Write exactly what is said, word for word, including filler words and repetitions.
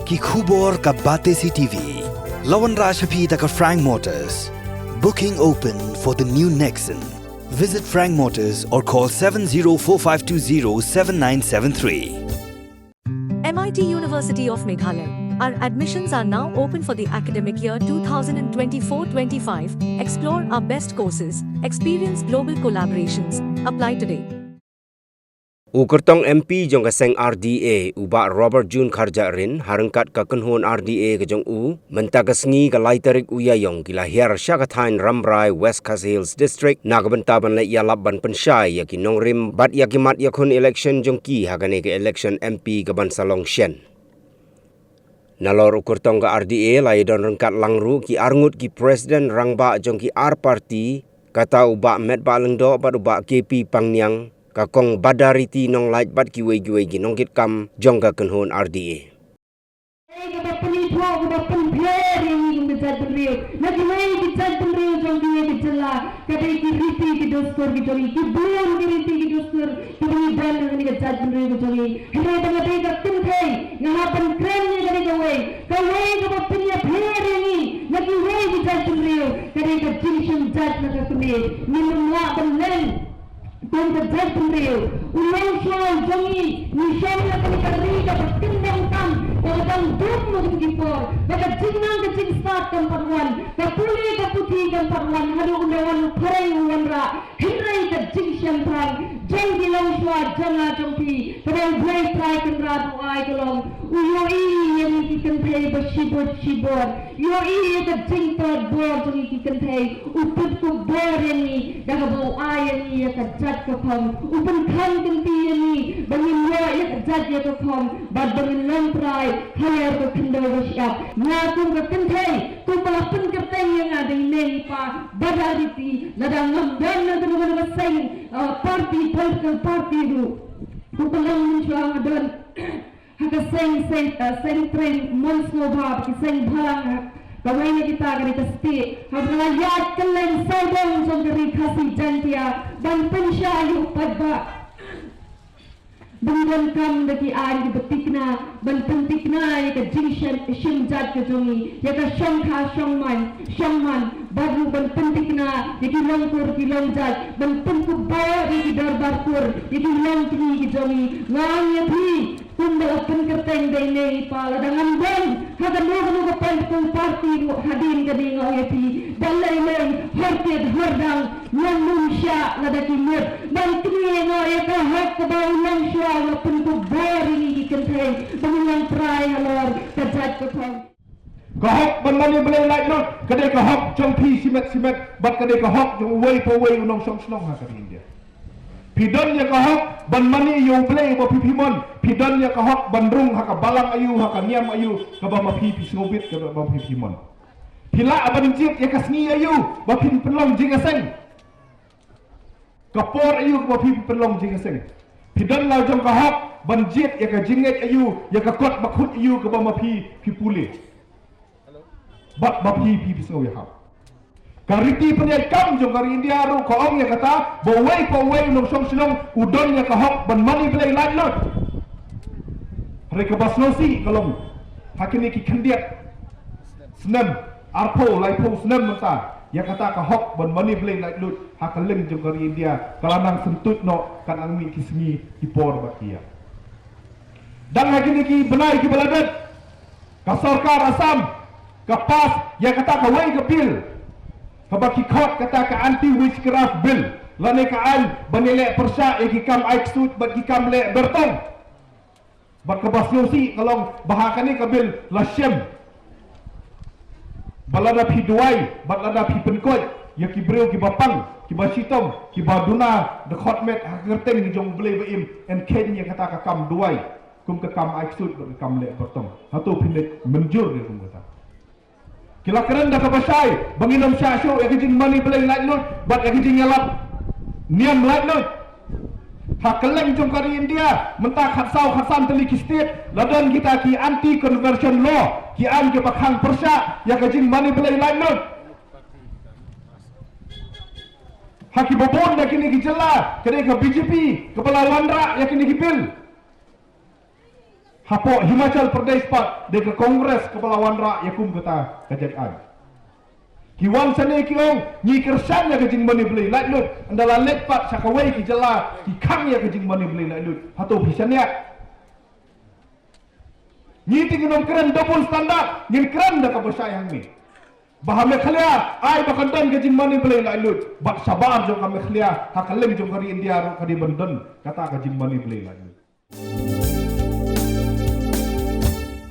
Ki khubor ka Batesi T V. La wanrah sha phi da ka Frank Motors. Booking open for the new Nexon. Visit Frank Motors or call seven zero four five two zero seven nine seven three. M I T University of Meghalaya. Our admissions are now open for the academic year twenty twenty-four twenty-five. Explore our best courses, experience global collaborations. Apply today. U kyrtong M P jong ka seng R D A, u Bah Robert June Kharjahrin, ha ryngkat ka kynhun R D A ka jong u, mynta ka sngi ka lai tarik u Ïaïong ki la hiar sha ka thaiñ Rambrai, West Khasi Hills District, na ka bynta ban leit ïalap ban pynshai ïa ki nongrim bad ïa ki mat ïakhun election jong ki ha kane ka election M P ka ban sa long shen. Nalor u kyrtong ka R D A la ïadon ryngkat lang ruh ki arngut ki president rangbah jong ki ar party, kata u Bah Metbah Lyngdoh bad u Bah K P Pangniang, ka Kong Badariti Nonglait bad kiwei kiwei ki nongkitkam jong ka kynhun R D A. Ei, kaba pynithuh, kaba pynpher ïa ngi kum ka jaitbynriew na kiwei ki jaitbynriew jong kiwei ki jylla, ka dei ki riti ki dustur ki jong ngi, ki bun ki riti ki dustur kiba ngi don ha kane ka jaitbynriew ka jong ngi. Hynrei ba nga dei ka kynthei, nga hap ban kren ïa kane kawei, kawei kaba pynïapher ïa ngi na kiwei ki jaitbynriew, ka dei ka jingshim jait na ka kmie. Ngim lah ban len kum ka jaitbynriew. U longshuwa jong ngi, ngi shong ha kane ka ri kaba kyndong tam, kaba dang dum ha kine ki por, ba ka jingnang ka jingstad kam pat wan, ka pule ka puthi kam pat wan, haduh ynda wan u phareng u wanrah. Hynrei ka jingshemphang jong ki longshuwa jong nga jong phi, kaba U Blei Trai Kynrad u ai ka long, u ïohi ïa ngi ki kynthei ba shibun shibun. Ïohi ïa ka jingtrod bor jong ngi ki kynthei, u pynkup bor ïa ngi da kaba u ai ïa ngi ïa ka jait ka phong, u pynkhang kynti ïa ngi ba ngin ïoh ïa ka jait ïa ka phong bad ba ngin long trai ha ïa ka khyndew ba shyiap. Nga kum ka kynthei, kumba la pynkyrteng ïa nga da i mei i pa, Badariti, lada ngam don na kano kano ka seng, uh, party, political party ruh, kumba long mynshuwa nga don ha ka seng, seng, eh, seng tren Mawsynram, ha ka seng bhalang, ha kawei na kita ka dei ka state. Haba nga ïaid kylleng sawdong jong ka ri Khasi Jaiñtia ban pynshai ïa u paidbah, ban donkam da ki aiñ kiba thikna ban pynthikna ïa ka jingshim, shim jait ka jong ngi, ïa ka shongkha shongman, shongman, bad ruh ban pynthikna ïa ki longkur ki longjait, ban pynkup bor ïa ki dorbar kur, ïa ki longkmie ki jong ngi. Nga ong ïa phi, kumba la pynkyrteng da i mei i pa, lada ngam don ha kano kano ka political party ruh hadien kane, nga ong ïa phi, da lei lei, hor tied hor dang, ngam nym shah lada ki mut ban knieh noh ïa ka hok kaba u longshuwa u la pynkup bor ïa ngi ki kynthei ba ngin long trai halor ka jait ka phong. Ka hok ban mane blei laitluid ka dei ka hok jong phi shimet shimet, bad ka dei ka hok jong uwei pa uwei u nongshong shnong ha ka ri India. Phi don ïa ka hok ban mane ïa u blei uba phi phi mon, phi don ïa ka hok ban rung ha ka balang aïu, ha ka niam aïu kaba ma phi phi sngewbit, kaba ma phi phi mon. Phi lah ban jied ïa ka sngi aïu ba phin pynlong jingïaseng, ka por aïu kaba phi phi pynlong jingïaseng. Phi don la jong ka hok ban jied ïa ka jingngeit aïu, ïa ka kot bakhuid aïu kaba ma phi phi pule, bad ba phi phi phi sngew ïahap. Ka riti pynïaid kam jong ka ri India ruh ka ong ïa kata ba uwei pa uwei u nongshong shnong u don ïa ka hok ban mane blei laitluid. Hynrei kaba sngewsih ka long, ha kine ki khyndiat snem, arphew laiphew snem mynta, ïa kata ka hok ban mane blei laitluid ha kylleng jong ka ri India ka la nang syntuid noh, ka nang mih ki sngi ki por bad ki ïa. Dang ha kine ki bnai kiba la dep, ka sorkar Assam ka pass ïa kata kawei ka bill kaba ki khot kata ka Anti Witchcraft Bill, lane ka aiñ ban ïaleh pyrshah ïa ki kam ai ksuid bad ki kam leh byrtong. Bad kaba sngewsih ka long ba ha kane ka bill la shem ba lada phi duwai bad lada phi pynkoit ïa ki briew kiba pang, kiba shitom, kiba duna dkhot met ha ka kyrteng jong U Blei ba im, yn kheiñ ïa kata ka kam duwai kum ka kam ai ksuid bad ka kam leh byrtong. Hato phin leit mynjur ïa kum kata? Ki la kren da kaba shai ba ngin ym shah shuh ïa ka jingmane blei laitluid bad ïa ka jingïalap niam laitluid. Ha kylleng jong ka ri India mynta khatsaw khatsan tylli ki state la don kita ki anti conversion law, ki aiñ kiba khang pyrshah ïa ka jingmane blei laitluid. Ha kiba bun na kine ki jylla ka dei ka B J P kaba la wanrah ïa kine ki bill. Hapoh Himachal Pradesh pat dei ka Congress kaba la wanrah ïa kum kata ka jait aiñ. Ki wan shane ki ong ngi kyrshan ïa ka jingmane blei laitluid, ynda la leit pat sha kawei ki jylla ki khang ïa ka jingmane blei laitluid. Hato phi shaniah? Ngi te ngin ym kren double standard, ngin kren da kaba shai hangne. Ba ha Meghalaya ai ba kan don ka jingmane blei laitluid, bad shabar jong ka Meghalaya ha ka lyngkhuh jong ka ri India ruh ka dei ban don kata ka jingmane blei laitluid.